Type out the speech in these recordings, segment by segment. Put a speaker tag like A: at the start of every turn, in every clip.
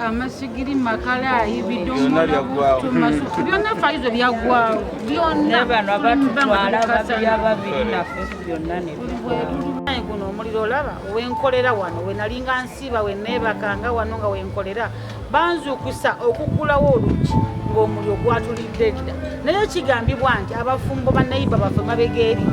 A: Amasigiri, makalaayi, bidomola, byonna fayizo byaggwawo byonna.
B: Bano abatutwala babiri ababiri naffe byonna ne
A: Guno omuliro olaba wenkolera wano, wenalinga nsiiba, weneebakanga wano nga wenkolera, banzuukusa okuggulawo oluggi ng'omuliro gwatulidde dda. Naye kigambibwa nti abafumbo bannayiba baffe mabega eri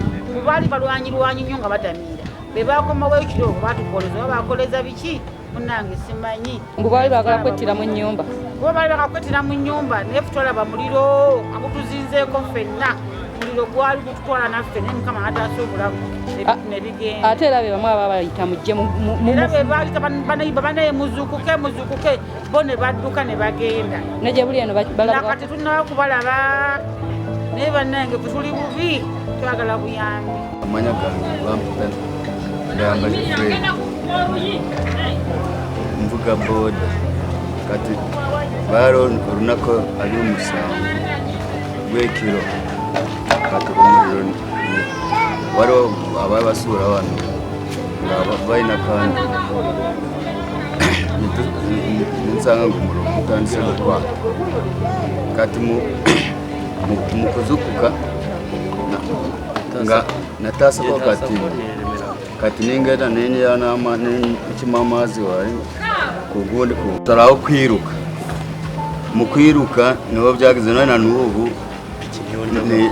A: baali balwanyirwanyi nnyo nga batamiira, be bakomawo ekiro batukoleza oba bakoleza biki, munange simanyi.
C: Mbu baali baagala kwettira mu nnyumba.
A: Kuba baali baagala kwettira mu nnyumba, naye ffe twalaba muliro agutuzinzeeko ffenna. Muliro gwali gututwala naffe, naye Mukama ataasa obulamu ne bigenda.
C: Ate era be bamu aba bayita mujje.
A: Era be bayita banayiba banaye, muzuukuke, muzuukuke, bo ne badduka ne bagenda.
C: Ne gye buli eno balaba.
A: Nakati tunnaba kubalaba, naye bannange ffe tuli bubi, twagala buyambi.
D: Amanya gange bampita Ndayambaje Fred, nvuga boda. Kati baali olunaku 27 gwekiro, kati omuliro waliwo abali basuula wano nga balina kandi nensanga nga omuliro gutandise gukwata. Kati mu kuzukuka nga nataasako, kati nengenda nenyera nenkima amazzi wali kugundi kusalawo kwiruka. Mu kwiruka niho byageze none na n'ubu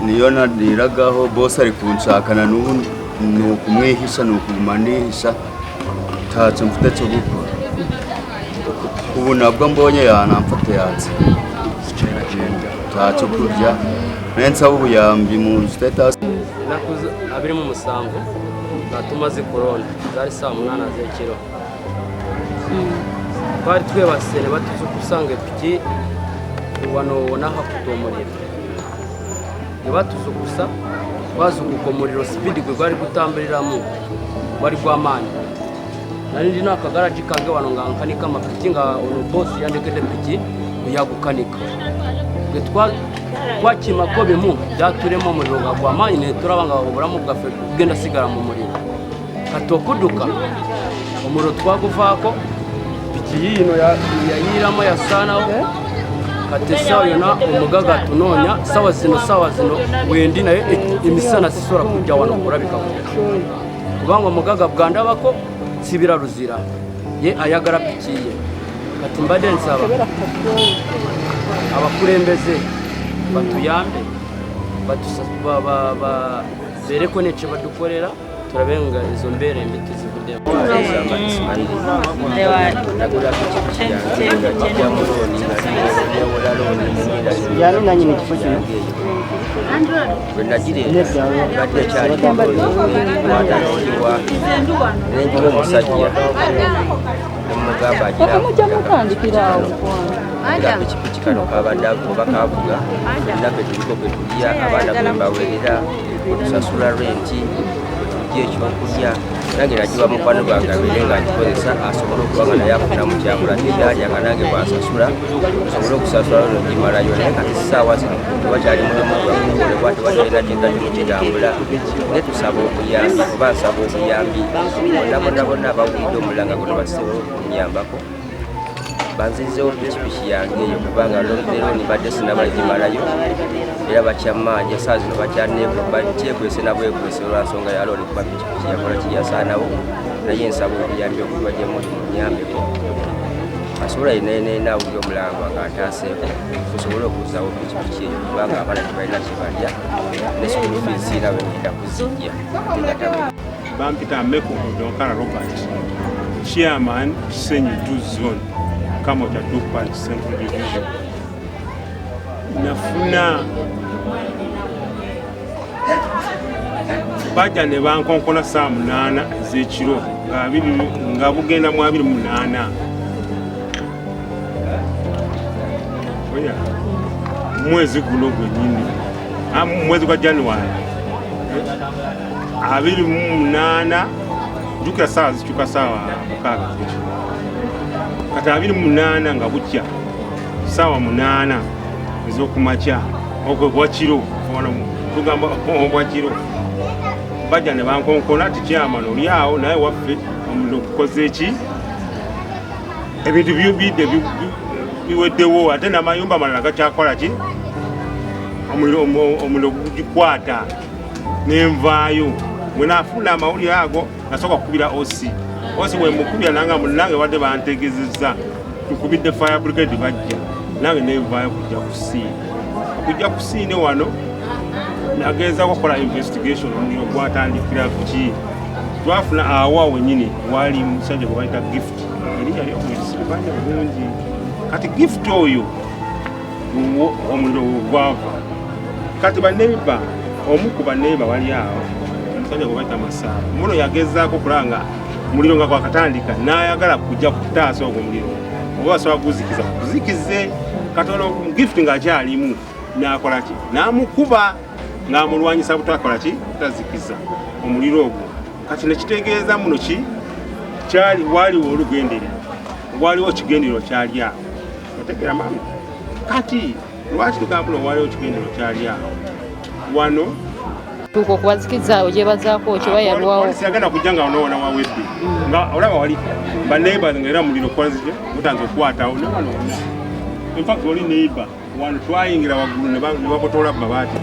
D: niyo naniragaho. Bose ari kunshaka na n'ubu ni ukumwihisha, ni ukuguma nihisha, ntacyo mfite cyo gukora. Ubu nabwo mbonye yanamfata yatse, ntacyo kurya, naye nsaba ubuyambi mu State House.
E: Ennaku 27 nga tumaze kulonda, zaali saa 8 z'ekiro. Twali twebase ne batuzukusa nga epiki wano wona hakuta omuliro. Ne batuzukusa, twazukuka omuliro speed gwe gwali gutambuliramu gwali gw'amaanyi. Nali ndina akagaragi kange wano nga nkanika amapiki, nga ono bosi yandekedde piki yagukanika. Gwe twakimako bimu byaturemu omuliro nga gw'amaanyi, ne tulaba nga obulamu bwaffe bugenda sigala mu muliro. Kati okudduka omuliro twaguvaako, piki yiino yayiiramu yasaanawo. Kati essaawa yonna omugaga atunoonya, sawa zino wendi naye emisana sisobola kujja wano kulabikako, kubanga omugaga bwandabako sibira luzira, ye ayagala piki ye. Kati mbadde nsaba abakulembeze batuyambe, beereko nekye badukolera, tulabe nga ezo mbeera embi tuzivuddemu.
F: Nagula pikipiki yange nga njagyamu looni, newola looni.
G: Yani nanyini kifo kino?
F: Bwe nagireeta mbadde ekyali watandikibwa, nenjiwa omusajja nemugamba agira
C: Mujja mutandikira awo.
F: Agira pikipiki kano kabadde oba kavuga fenna ke tuliko, kwe tulya, abaana kwe mbaweerera, kwe tusasula renti, kwe tujja ekyokulya. Nange nagiwa mukwano gwange abeere nga ngikozesa, asobole okuba nga naye afunamu kyakula tebyalya, nga nange bwansasula nsobole okusasula lono gimalayo. Naye kati saawa zino tewakyali mulimu gwakukolebwa, tewakyalina kintu kimu kitambula. Naye tusaba obuyambi, oba nsaba obuyambi, bonna bonna bonna abawulidde omulanga guno basobole okunyambako, banzizeewo pikipiki yange eyo, kubanga looni mbadde sinaba gimalayo, era bakyamanja saa zino bakyekwese nabwekwese olwa nsonga ya looni, kuba pikipiki yakola kiyasaanawo. Naye nsaba obuyambi okuva gye muli, munyambeko, asobola yenna awulira omulango nga ataaseeko, tusobole okuzaawo pikipiki eyo, kubanga abaana tebalina kyebalya, ne school fees siina bwe ngenda kuzijja ate nga tabe.
H: Bampita Meko Odonkara Robert, Chairman Kisenyi 2 Zone, Kamwokya 2 Parish, Central Division. Nafuna bajja ne bankonkona saa 8 ez'ekiro nga bugenda mu 28. Oya, mwezi guno gwennyini, mwezi gwa January 28, jjukira saawa zikyuka saawa 6 z'ekiro. Kati 28 nga bukya saawa 8 ez'okumakya, ogwo bwakiro, wano tugamba obwakiro, bajja ne bankonkona ti, "Chairman, oli awo?" Naye waffe omuliro gukoze eki? Ebintu bibidde biweddewo, ate n'amayumba amalala gakyakola ki, omuliro gugikwata. Nenvaayo bwe naafuna amawulire ago, nasooka kukubira OC. OC bwe mukubira, nanga munange badde bantegezezza, tukubidde fire brigade bajja. Nange nenvaayo kujja ku scene. Okujja ku scene wano, nagezaako okukola investigation, omuliro gwatandikira ki. Twafuna awa wenyini wali musajja gwe bayita Gift, erinnya lyokubanja bulungi. Kati Gift oyo omuliro gwava. Kati baneiba, omu ku baneiba wali awo, omusajja gwe bayita Masaaba, muno yagezaako okulaba nga omuliro nga gwakatandika, n'ayagala kujja kutaasa ogwo omuliro, oba basobola kuguzikiza kuzikize. Katono Gift ng'akyalimu, n'akola ki, n'amukuba ng'amulwanyisa butakola ki, butazikiza omuliro ogwo. Kati nekitegeeza muno ki kyali waliwo olugendererwa, waliwo kigendererwa kyali awo. Otegeera mama? Kati lwaki tugamba muno waliwo kigendererwa kyali awo wano?
C: Tuuka okubazikiza, ogyebazaako kiba yalwawo.
H: Polisi yagenda kujja nga onoona wawedde, nga olaba wali ba neighbors nga era muliro kwazije gutanze okukwatawo ne wano wonna. In fact, oli neighbor wano twayingira waggulu ne babotola mabaati,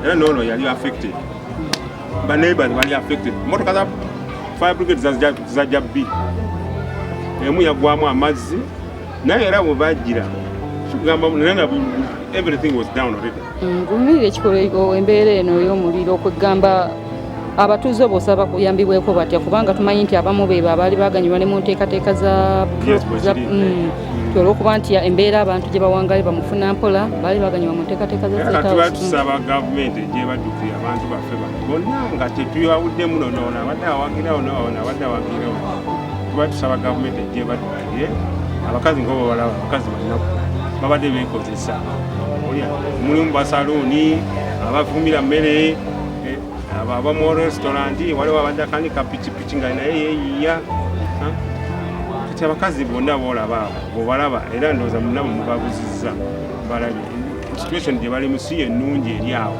H: era noono yali affected. Ba neighbors bali affected. Motoka za fire brigade zajja bbiri, emu yaggwamu amazzi, naye era bwe bajjira kigamba naye nga everything was down already.
C: Ngumirira ekikolwa, embeera eno ey'omuliro, okwegamba abatuuze bosaba kuyambibweko batya? Kubanga tumanyi nti abamu beebo abaali baganyulwa ne mu nteekateeka za
H: Yes, bwe kiri.
C: Ti olw'okuba nti embeera abantu gye bawangayo bamufuna mpola, baali baganyulwa mu nteekateeka za
H: Era
C: State
H: tuba
C: House.
H: tusaba gavumenti egyebaddukira abantu baffe bano bonna nga tetuyawuddemu nono, ono abadde awagirawo ono abadde awagirawo. Tuba tusaba gavumenti egyebaddukire abakazi nga babalaba, abakazi banaku babadde beekozesa. Olya mulimu basaluuni, abafumira mmere, abo abamu restaurant, waliwo abadde akanika pikipiki nga naye yeeyiya. Ha? Kati abakazi bonna boolaba abo bwebalaba, era ndowooza munabo mubabuzizza, balabye situation gye balimu si ennungi eri awo.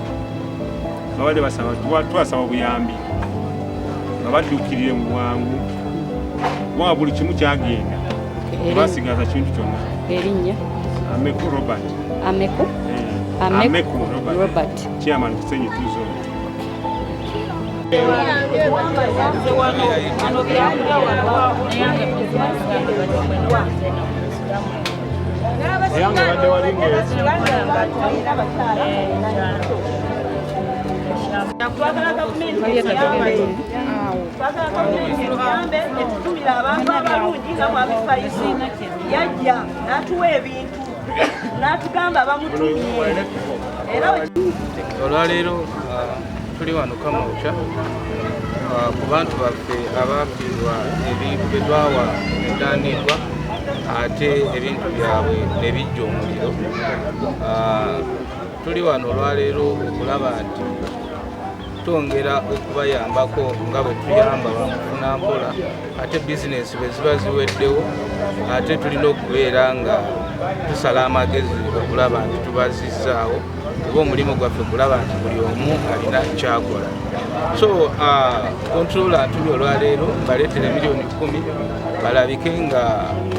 H: Babadde basaba, twasaba obuyambi nga baddukirire mu bwangu, kubanga buli kimu kyagenda, tebasigaza kintu kyonna.
C: Erinnya?
H: Ameku Robert.
C: Ameku?
H: Eh,
C: Ameku
H: Ameku Robert.
C: Robert.
H: Chairman Kisenyi 2 Zone.
A: Nze wano wano byakulya wano nayange.
H: Eyange badde wali
B: Twagala gavumenti etuyambe, twagala gavumenti etuyambe, etutumire abantu abalungi nga Mwami Faizu yajja n'atuwa ebintu n'atugamba bamutumye era.
I: Olwaleero tuli wano Kamwokya ku bantu baffe abafiirwa ebintu bye twawa entandikwa, ate ebintu byabwe ne bijja omuliro. Tuli wano olwaleero okulaba nti twongera okubayambako nga bwe tuyamba bamufuna mpola, ate bizinesi bwe ziba ziweddewo, ate tulina okubeera nga tusala amagezi okulaba nti tubazizzaawo, kuba omulimu gwaffe kulaba nti buli omu alina kyakola. So controller tuli olwaleero baleetera 10 million balabike nga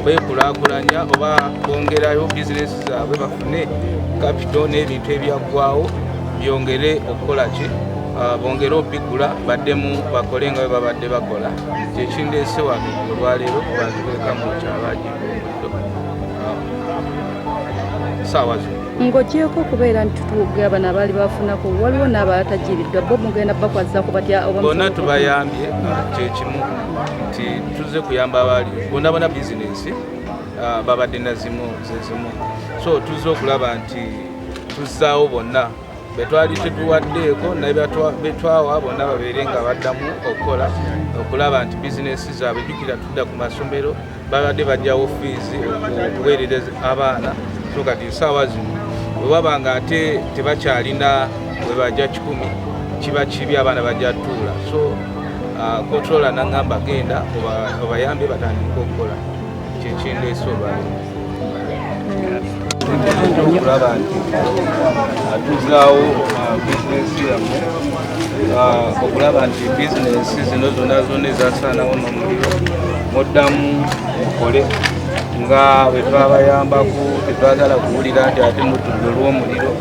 I: beekulaakulanya oba bongerayo bizinesi zaabwe, bafune capital n'ebintu ebyaggwawo byongere okukola ki, bongere obigula, baddemu bakole nga bwe babadde bakola. Kyekindeese wano olwaleero ku bantu b'e Kamwokya abagiibwa omuliro saawa zino.
C: Ng'ogyeko okubeera nti tutuuga bano abaali bafunako, waliwo n'abalatajiiriddwa, bo mugenda bakwasako batya oba
I: Bonna
C: musobola
I: tubayambye kyekimu nti tuzze kuyamba abaali bonna bonna bizinesi babadde nazimu zezimu, so tuzze okulaba nti tuzzaawo bonna betwali tetuwaddeeko naye betwawa bonna babeere nga baddamu okukola, okulaba nti bizinesi zaabwe, jjukira tudda ku masomero, babadde bajjawo fiizi okuweerereza abaana. So kati esaawa zino bwe baba nga ate tebakyalina bwe bajja 100, kiba kibi, abaana bajja tuula. So controller naŋŋamba genda obayambe batandike okukola. Kyekindeese olwaleero okulaba nti tuzaawo bizinesi yammwe, okulaba nti bizinesi zino zonna zonna ezasaanawo n'omuliro muddamu mukole. Nga bwe twabayambako, tetwagala kuwulira nti ate mutudde olw'omuliro,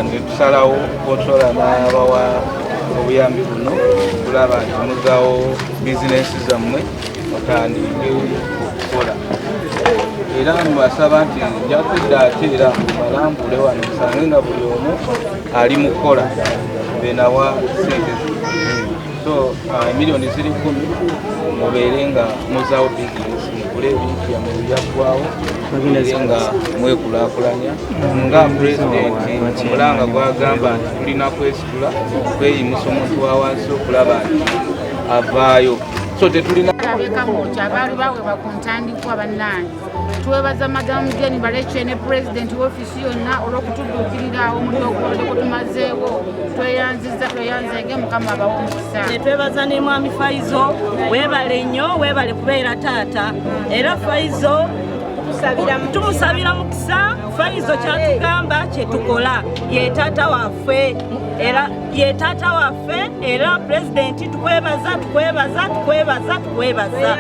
I: ne tusalawo konsola n'abawa obuyambi buno kulaba nti muzaawo bizinensi zammwe, mutandike okukola. Era mbasaba nti nja kudda ate era mbalambule wano, musange nga buli omu ali mu kukola benawa sente zino. So miliyoni ziri 10, mubeere nga muzaawo bizinesi, mugule ebintu byammwe byaggwawo, mubeere nga mwekulaakulanya nga pulezidenti omulanga gwagamba nti tulina kwesitula, kweyimusa omuntu wa wansi okulaba nti avaayo. So tetulina
A: Abekamwokya abaali baweebwa ku ntandikwa, bannange, twebaza Madamu Jane Balekye ne pulezidenti w'ofiisi yonna olw'okutudduukirira omuliro ogwolode gwe tumazeewo. Tweyanziza, tweyanzege, Mukama abawe omukisa.
B: Netwebaza ne mwami Faizo, weebale nnyo, weebale kubeera taata. Era Faizo tumusabira mukisa. Faizo kyatugamba kyetukola, ye taata waffe, era ye taata waffe. Era pulezidenti tukwebaza, tukwebaza, tukwebaza, tukwebaza.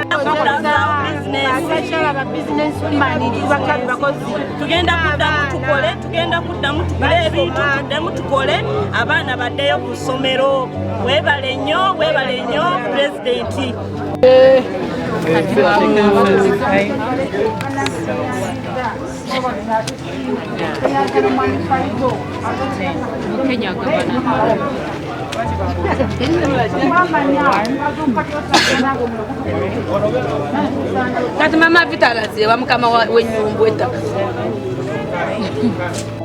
A: Abakyala ba business woman tubakabi bakozi.
B: Tugenda kuddamu tukole, tugenda kuddamu tukole ebintu, tuddemu tukole, abaana baddeyo ku ssomero. Weebale nnyo, weebale nnyo pulezidenti.
J: Kati mama Vitalazi wa mukama w'ennyumba ettaka.